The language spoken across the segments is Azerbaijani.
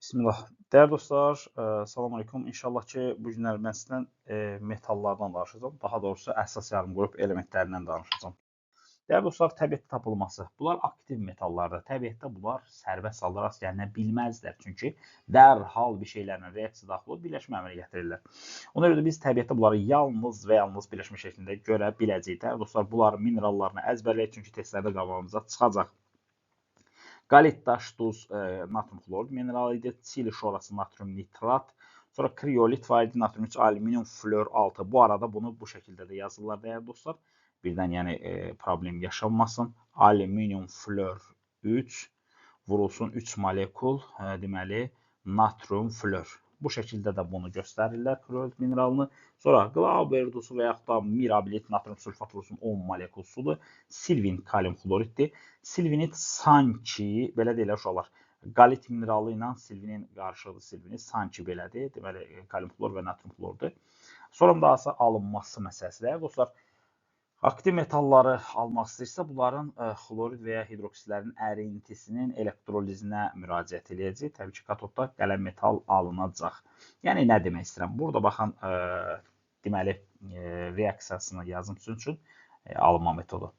Bismillah. Dəyərli dostlar, salam aleykum. İnşallah ki, bu günlər mən sizdən metallardan danışacağam. Daha doğrusu, əsas yarım qrup elementlərindən danışacağam. Dəyərli dostlar, təbiətdə tapılması. Bunlar aktiv metallardır. Təbiətdə bunlar sərbəst halda rast gəlinə bilməzlər. Çünki dərhal bir şeylərlə reaksiya daxil olub birləşmə əmələ gətirirlər. Ona görə də biz təbiətdə bunları yalnız və yalnız birləşmə şəklində görə biləcəyik. Dəyərli dostlar, bunların minerallarını əzbərləyək, çünki testlərdə qabağımıza çıxacaq. Qalit daş duz natrium xlorid mineralı idi. Çili şorası natrium nitrat. Sonra kriolit var idi, natrium 3, alüminium flor 6. Bu arada bunu bu şəkildə də yazırlar dəyərli dostlar. Birdən yəni problem yaşanmasın. Alüminium flor 3 vurulsun 3 molekul, deməli natrium flor. Bu şəkildə də bunu göstərirlər kriolit mineralını. Sonra Glauber duzu və yaxud da mirabilit natrium sülfat vurulsun 10 molekul sudur. Silvin kalium xloriddir. Silvinit sanki belə deyirlər uşaqlar. Qalit mineralı ilə silvinin qarışıqdır silvinit sanki belədir. Deməli kalium xlor və natrium xlordur. Sonra dahası alınması məsələsidir. Dostlar, aktiv metalları almaq istəyirsə, bunların xlorid və ya hidroksidlərin ərintisinin elektrolizinə müraciət eləyəcək. Təbii ki, katodda gələn metal alınacaq. Yəni, nə demək istəyirəm? Burada baxın, deməli, reaksiyasını yazım sizin üçün alınma metodu.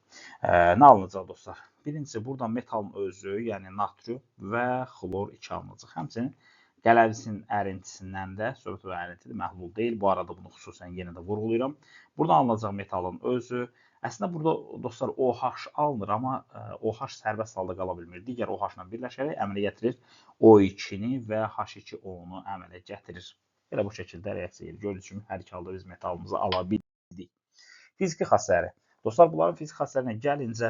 Nə alınacaq dostlar? Birincisi, buradan metalın özü, yəni natrium və xlor 2 alınacaq. Həmçinin qələvizin ərintisindən də, söhbət o ərintidir, məhlul deyil. Bu arada bunu xüsusən yenə də vurğulayıram. Buradan alınacaq metalın özü. Əslində burada dostlar OH alınır, amma OH sərbəst halda qala bilmir. Digər OH ilə birləşərək əmələ gətirir O2-ni və H2O-nu əmələ gətirir. Elə bu şəkildə reaksiya gedir. Gördüyünüz kimi hər iki halda biz metalımızı ala bildik. Fiziki xassələri. Dostlar, bunların fiziki xassələrinə gəlincə,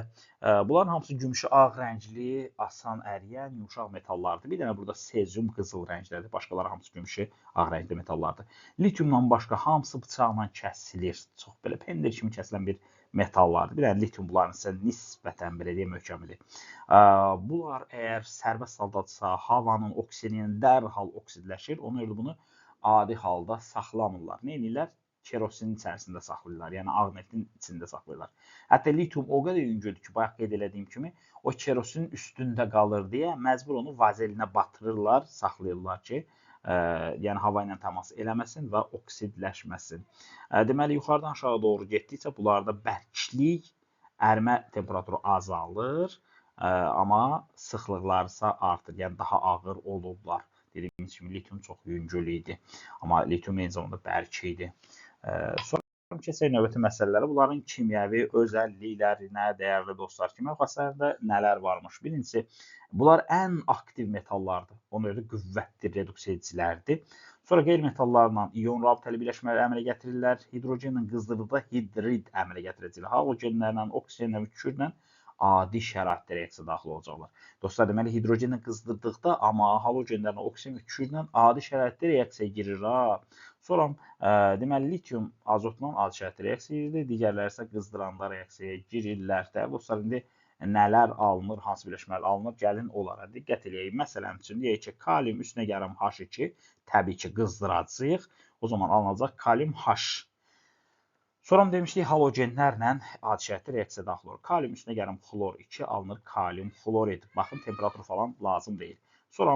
bunların hamısı gümüşü ağ rəngli, asan əriyən, yumşaq metallardır. Bir dənə burada sezium qızıl rənglədir. Başqaları hamısı gümüşü ağ rəngli metallardır. Litiumdan başqa hamısı bıçaqla kəsilir. Çox belə pendir kimi kəsilən bir metallardır. Bir dənə litium bunların isə nisbətən belə deyək möhkəmidir. Bunlar əgər sərbəst haldadırsa, havanın oksigenini dərhal oksidləşir. Ona görə bunu adi halda saxlamırlar. Nə edirlər? Kerosinin içərisində saxlayırlar, yəni ağ neftin içində saxlayırlar. Hətta litium o qədər yüngüldür ki, bayaq qeyd elədiyim kimi, o kerosinin üstündə qalır deyə məcbur onu vazelinə batırırlar, saxlayırlar ki, yəni hava ilə təmas eləməsin və oksidləşməsin. Deməli, yuxarıdan aşağı doğru getdikcə bunlarda bərklik, ərimə temperaturu azalır, amma sıxlıqları isə artır, yəni daha ağır olurlar. Dediyimiz kimi, litium çox yüngül idi, amma litium eyni zamanda bərk idi. Sonra keçək növbəti məsələlərə. Bunların kimyəvi özəlliklərinə, dəyərli dostlar, kimyəvi xassələrində nələr varmış? Birincisi, bunlar ən aktiv metallardır. Ona görə də qüvvətli reduksiya edicilərdir. Sonra qeyri-metallarla ion rabitəli birləşmələri əmələ gətirirlər. Hidrogenlə qızdırdıqda hidrid əmələ gətirəcəklər. Halogenlərlə, oksigenlə və kükürdlə adi şəraitdə reaksiya daxil olacaqlar. Dostlar, deməli, hidrogenlə qızdırdıqda, amma halogenlərlə, oksigen və kükürdlə adi şəraitdə reaksiyaya girir. Ha. Sonra, deməli, litium azotla adi şəraitdə reaksiyaya girdi, digərləri isə qızdıranda reaksiyaya girirlər. Dəyərli dostlar, indi nələr alınır, hansı birləşmələr alınır, gəlin onlara diqqət eləyək. Məsələn üçün, deyək ki, kalium üstünə gələm H2, təbii ki, qızdıracağıq. O zaman alınacaq kalium H. Sonra demişdik, halogenlərlə adi şəraitdə reaksiya daxil olur. Kalium üstünə gələm xlor 2, alınır kalium xlorid. Baxın, temperatur falan lazım deyil. Sonra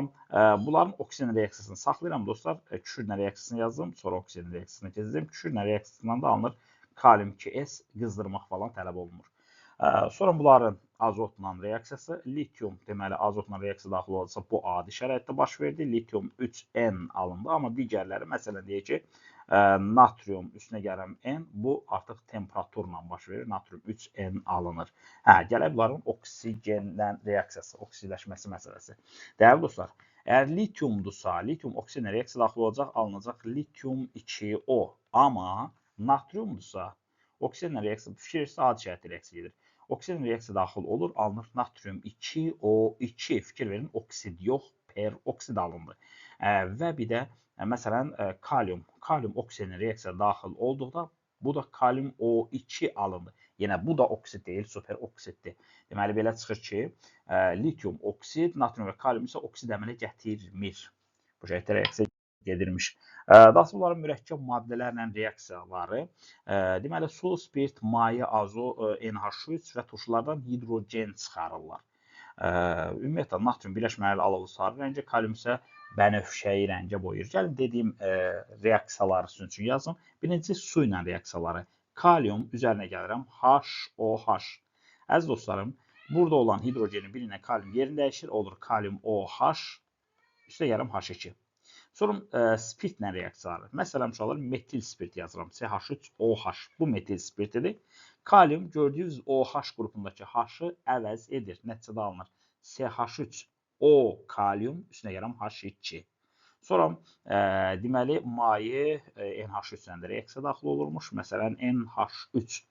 bunların oksigen reaksiyasını saxlayıram dostlar. Kükürdlə reaksiyasını yazdım, sonra oksigen reaksiyasını keçirdim. Kükürdlə reaksiyasından da alınır kalium 2S, qızdırmaq falan tələb olunmur. Sonra bunların azotla reaksiyası, litium, deməli, azotla reaksiya daxil olacaqsa, bu adi şəraitdə baş verdi. Litium 3N alındı, amma digərləri, məsələn, deyək ki, natrium üstünə gələm N, bu artıq temperaturla baş verir. Natrium 3N alınır. Hə, gələk bunların oksigenlə reaksiyası, oksidləşməsi məsələsi. Dəyərli dostlar, əgər litiumdursa, litium oksigenlə reaksiya daxil olacaq, alınacaq litium 2O. Amma natriumdursa, oksigenlə reaksiya, fikir verirsə, adi şəraitdə reaksiya gedir. Oksigen reaksiya daxil olur, alınır natrium 2O2. Fikir verin, oksid yox, peroksid alındı. Və bir də məsələn, kalium. Kalium oksigenin reaksiya daxil olduqda bu da kalium O2 alındı. Yenə bu da oksid deyil, superoksiddir. Deməli, belə çıxır ki, litium oksid, natrium və kalium isə oksid əmələ gətirmir. Bu şəkildə reaksiya gedirmiş. Daha sonra bunların mürəkkəb maddələrlə reaksiyaları. Deməli, su, spirt, maye, azo, NH3 və turşulardan hidrogen çıxarırlar. Ümumiyyətlə, natrium birləşmələri alovlu sarı rəngə, kalium isə bənövşəyi rəngə boyayır. Gəlin dediyim reaksiyaları sizin üçün yazım. Birincisi, su ilə reaksiyaları. Kalium üzərinə gəlirəm, HOH. Əziz dostlarım, burada olan hidrogenin biri ilə kalium yerini dəyişir. Olur kalium OH, üstə gəlirəm H2. Sonra spirtlə reaksiyaları. Məsələn, uşaqlar, metil spirt yazıram. CH3OH. Bu metil spirtidir. Kalium gördüyünüz OH qrupundakı H-ı əvəz edir. Nəticədə alınır CH3O kalium, üstünə gəlirəm H2. Sonra deməli, maye NH3 ilə də reaksiya daxil olurmuş. Məsələn, NH3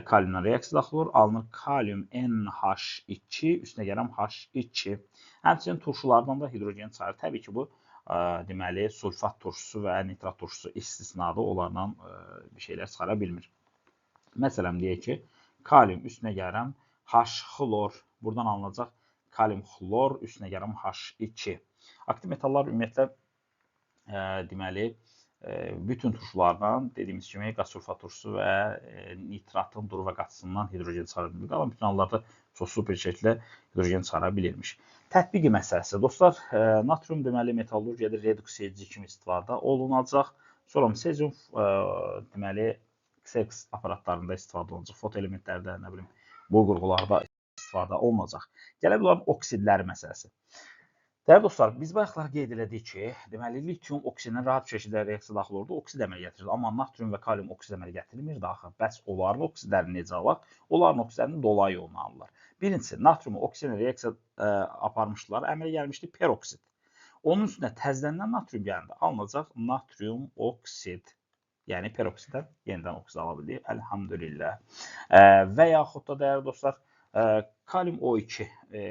kaliumla reaksiya daxil olur. Alınır kalium NH2, üstünə gəlirəm H2. Həmçinin turşulardan da hidrogen çıxarır. Təbii ki, bu deməli, sulfat turşusu və nitrat turşusu istisnadır. Onlarla bir şeylər çıxara bilmir. Məsələn, deyək ki, kalium üstünə gəlirəm H xlor. Buradan alınacaq kalium xlor, üstünə gəlirəm H2. Aktiv metallar ümumiyyətlə deməli, bütün turşulardan, dediyimiz kimi, qaz sulfat turşusu və nitratın duru və qatısından hidrogen çıxara bilir. Qalan bütün hallarda çox super şəkildə hidrogen çıxara bilirmiş. Tətbiqi məsələsi. Dostlar, natrium deməli, metallurgiyada reduksiya edici kimi istifadə olunacaq. Sonra sezium deməli, Xerox aparatlarında istifadə olunacaq. Fotoelementlərdə, nə bilim, bu qurğularda istifadə olunacaq. Gələk bunların oksidləri məsələsi. Dəyərli dostlar, biz bayaqlar qeyd elədik ki, deməli, litium oksidinə rahat bir şəkildə reaksiya daxil olurdu, oksid əmələ gətirirdi. Amma natrium və kalium oksid əmələ gətirmirdi axı. Bəs onların oksidlərini necə alaq? Onların oksidlərini dolayı yolla alırlar. Birincisi, natriumu oksidinə reaksiya aparmışdılar, əmələ gəlmişdi peroksid. Onun üstünə təzədən natrium gələndə alınacaq natrium oksid. Yəni peroksiddən yenidən oksid ala bildik. Əlhamdülillah. Və yaxud da dəyərli dostlar, kalium O2,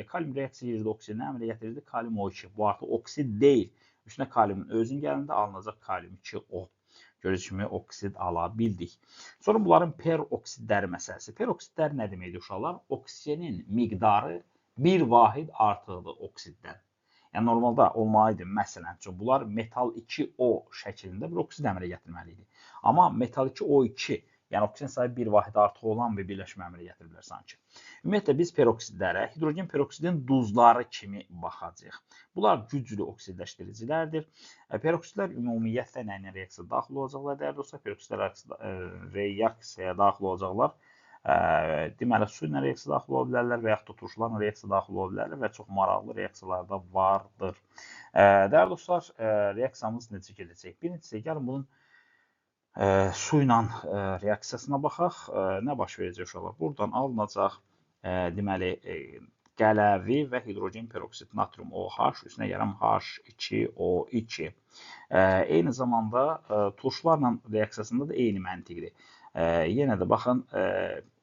kalium reaksiya yerdə oksidini əmələ gətirirdi. Kalium O2, bu artıq oksid deyil. Üstünə kaliumun özün gələndə alınacaq kalium 2O. Görürdüyünüz kimi oksid ala bildik. Sonra bunların peroksidləri məsələsi. Peroksidlər nə deməkdir uşaqlar? Oksigenin miqdarı bir vahid artıqdır oksiddən. Yəni normalda olmalıydı məsələn üçün bunlar metal 2O şəklində bir oksid əmələ gətirməli idi. Amma metal 2O2, yəni oksigen sayı bir vahid artıq olan bir birləşmə əmələ gətiriblər sanki. Ümumiyyətlə biz peroksidlərə hidrogen peroksidin duzları kimi baxacağıq. Bunlar güclü oksidləşdiricilərdir. Peroksidlər ümumiyyətlə nə ilə reaksiya daxil olacaqlar dəyərli dostlar? Peroksidlər reaksiyaya daxil olacaqlar. Deməli, su ilə reaksiya daxil ola bilərlər və yaxud da turşularla reaksiya daxil ola bilərlər və çox maraqlı reaksiyalar da vardır. Dəyərli dostlar, reaksiyamız necə gedəcək? Birincisi, gəlin bunun su ilə reaksiyasına baxaq. Nə baş verəcək uşaqlar? Buradan alınacaq deməli, qələvi və hidrogen peroksid natrium OH, üstünə gələm H2O2. Eyni zamanda turşularla reaksiyasında da eyni məntiqdir. Yenə də baxın,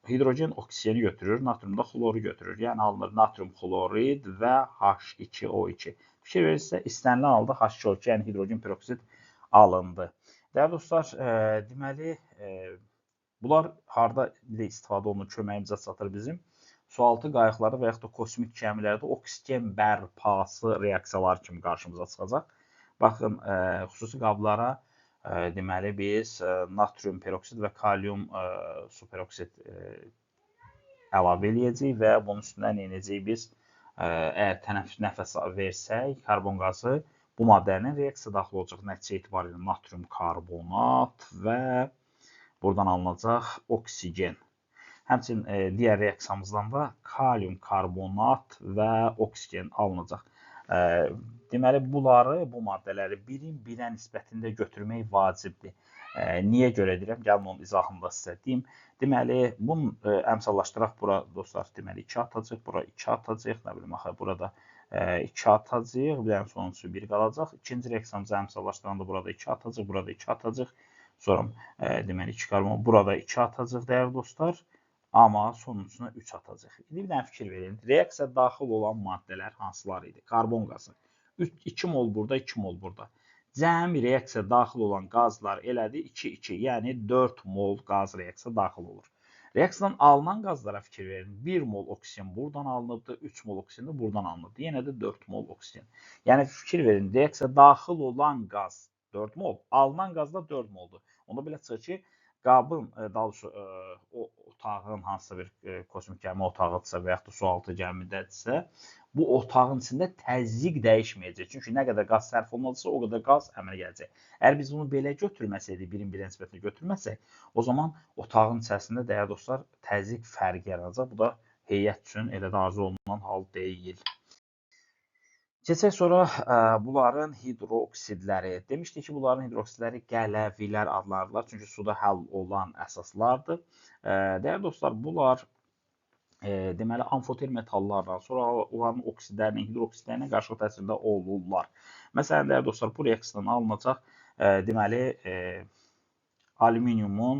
hidrogen oksigeni götürür, natrium da xloru götürür. Yəni alınır natrium xlorid və H2O2. Fikir verirsə, istənilən halda H2O2, yəni hidrogen peroksid alındı. Dəyərli dostlar, deməli, bunlar harda istifadə olunur, köməyimizə çatır bizim? Sualtı qayıqlarda və yaxud da kosmik gəmilərdə oksigen bərpası reaksiyaları kimi qarşımıza çıxacaq. Baxın, xüsusi qablara deməli, biz natrium peroksid və kalium superoksid əlavə eləyəcəyik və bunun üstündən nə edəcəyik biz? Əgər tənəffüs nəfəs versək, karbon qazı bu maddənin reaksiya daxil olacaq nəticə itibarilə natrium karbonat və buradan alınacaq oksigen. Həmçinin digər reaksiyamızdan da kalium karbonat və oksigen alınacaq. Deməli, bunları, bu maddələri birin birə nisbətində götürmək vacibdir. Niyə görə deyirəm? Gəlin onun izahını da sizə deyim. Deməli, bunu əmsallaşdıraq bura, dostlar, deməli, 2 atacaq, bura 2 atacaq, nə bilim, axı, burada 2 atacaq, bir dənə sonuncusu 1 qalacaq. İkinci reaksiyamızı əmsallaşdıranda burada 2 atacaq, burada 2 atacaq. Sonra, deməli, 2 karbon, burada 2 atacaq, dəyərli dostlar. Amma sonuncusuna 3 atacaq. İndi bir dənə fikir verin. Reaksiya daxil olan maddələr hansılar idi? Karbon qazı. 2 mol burada, 2 mol burada. Cəmi reaksiya daxil olan qazlar elədi 2, 2. Yəni 4 mol qaz reaksiya daxil olur. Reaksiyadan alınan qazlara fikir verin. 1 mol oksigen buradan alınıbdır, 3 mol oksigen də buradan alınıbdır. Yenə də 4 mol oksigen. Yəni fikir verin, reaksiya daxil olan qaz 4 mol, alınan qaz da 4 moldur. Onda belə çıxır ki, qabın, daha doğrusu, o otağın hansısa bir kosmik gəmi otağıdırsa və yaxud da sualtı gəmidədirsə, bu otağın içində təzyiq dəyişməyəcək. Çünki nə qədər qaz sərf olunacaqsa, o qədər qaz əmələ gələcək. Əgər biz bunu belə götürməsəydik, birin birə nisbətini götürməsək, o zaman otağın içərisində, dəyərli dostlar, təzyiq fərqi yaranacaq. Bu da heyət üçün elə də arzu olunan hal deyil. Keçək sonra bunların hidroksidləri. Demişdik ki, bunların hidroksidləri qələvilər adlanırlar. Çünki suda həll olan əsaslardır. Dəyərli dostlar, bunlar deməli amfoter metallarla, sonra onların oksidlərinə, hidroksidlərinə qarşılıq təsirdə olurlar. Məsələn, dəyərli dostlar, bu reaksiyadan alınacaq deməli alüminiumun,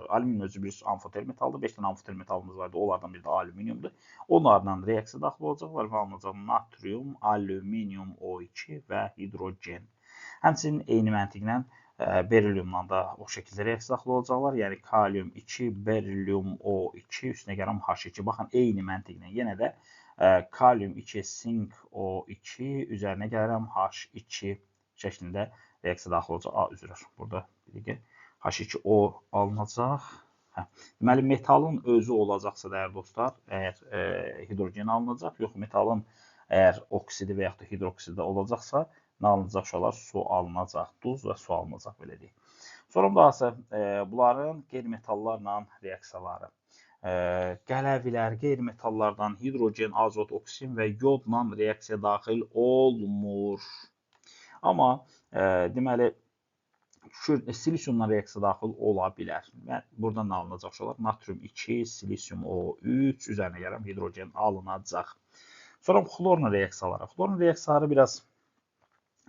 alüminium özü bir amfoter metaldır. 5 dənə amfoter metalımız vardı. Onlardan biri də alüminiumdur. Onlarla reaksiya daxil olacaqlar və alınacaq natrium, alüminium O2 və hidrogen. Həmçinin eyni məntiqlə beriliumla da o şəkildə reaksiya daxil olacaqlar. Yəni kalium 2, berilium O2, üstünə gəlirəm H2. Baxın, eyni məntiqlə yenə də kalium 2, sink O2, üzərinə gəlirəm H2 şəklində reaksiya daxil olacaq. A, üzr, burada bir dəqiqə. H2O alınacaq. Hə. Deməli, metalın özü olacaqsa, dəyərli dostlar, əgər hidrogen alınacaq, yox, metalın əgər oksidi və yaxud da hidroksidi olacaqsa, nə alınacaq uşaqlar? Su alınacaq, duz və su alınacaq, belə deyək. Sonra dahası bunların qeyri-metallarla reaksiyaları. Qələvilər qeyri-metallardan hidrogen, azot, oksigen və yodla reaksiya daxil olmur. Amma deməli, silisiumla reaksiya daxil ola bilər. Və buradan nə alınacaq uşaqlar? Natrium 2, silisium O3, üzərinə gəlirəm, hidrogen alınacaq. Sonra xlorla reaksiyaları. Xlorla reaksiyaları biraz,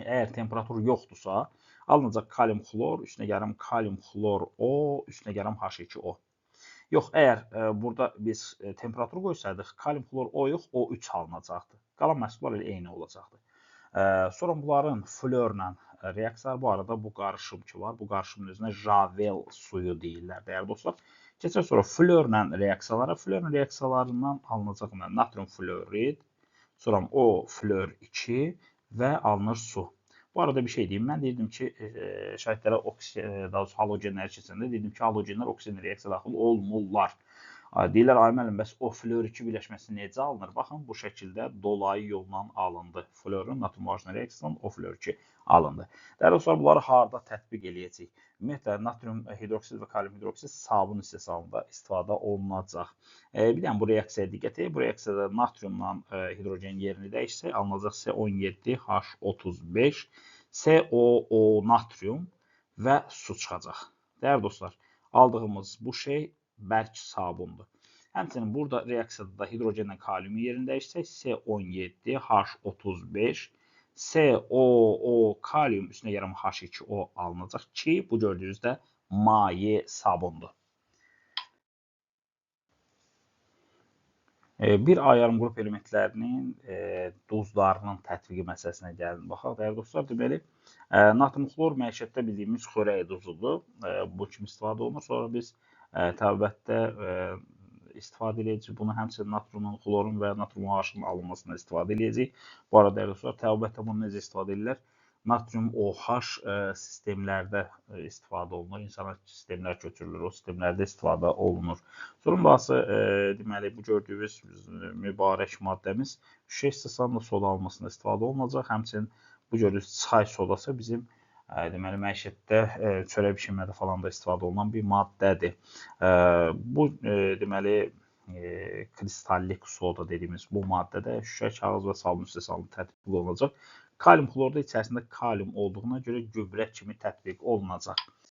əgər temperatur yoxdursa, alınacaq kalium xlor, üstünə gəlirəm kalium xlor O, üstünə gəlirəm H2O. Yox, əgər burada biz temperatur qoysaydıq, kalium xlor O yox, O3 alınacaqdı. Qalan məhsullar elə eyni olacaqdı. Sonra bunların florla reaksiyalar. Bu arada bu qarışım ki var, bu qarışımın özünə javel suyu deyirlər, dəyərli dostlar. Keçək sonra florla reaksiyalara. Florla reaksiyalarından alınacaq natrium florid, sonra O flor 2 və alınır su. Bu arada bir şey deyim. Mən deyirdim ki, şahidlərə daha doğrusu halogenləri keçəndə deyirdim ki, halogenlər oksigenlə reaksiya daxil olmurlar. Deyirlər, ay müəllim, bəs o flor 2 birləşməsi necə alınır? Baxın, bu şəkildə dolayı yolla alındı. Florun natrium OH reaksiyasından o flor 2 alındı. Dəyərli dostlar, bunları harda tətbiq eləyəcəyik? Ümumiyyətlə, natrium hidroksid və kalium hidroksid sabun istehsalında istifadə olunacaq. Bir dənə bu reaksiyaya diqqət edin. Bu reaksiyada natriumla hidrogen yerini dəyişsək, alınacaq C17H35, COO natrium və su çıxacaq. Dəyərli dostlar, aldığımız bu şey bərk sabundur. Həmçinin burada reaksiyada da hidrogenlə kaliumun yerini dəyişsək, C17H35, COO kalium üstünə gəlirəm H2O alınacaq ki, bu gördüyünüzdə maye sabundur. Bir A yarım qrup elementlərinin duzlarının tətbiqi məsələsinə gəlin baxaq. Dəyərli dostlar, deməli, natrium xlor məişətdə bildiyimiz xörək duzudur. Bu kimi istifadə olunur. Sonra biz təbabətdə istifadə edəcəyik. Bunu həmçinin natriumun, xlorun və natrium OH-ın alınmasında istifadə edəcəyik. Bu arada, dəyərli dostlar, təbabətdə bunu necə istifadə edirlər? Natrium OH sistemlərdə istifadə olunur. İnsana sistemlər köçürülür, o sistemlərdə istifadə olunur. Sonra dahası, deməli, bu gördüyünüz mübarək maddəmiz şüşə istehsalında soda alınmasında istifadə olunacaq. Həmçinin bu gördüyünüz çay sodası bizim deməli, məişətdə çörək bişirmədə falan da istifadə olunan bir maddədir. Bu, deməli, kristallik soda dediyimiz bu maddədə şüşə, kağız və sabun istehsalında tətbiq olunacaq. Kalium xlorda içərisində kalium olduğuna görə gübrə kimi tətbiq olunacaq.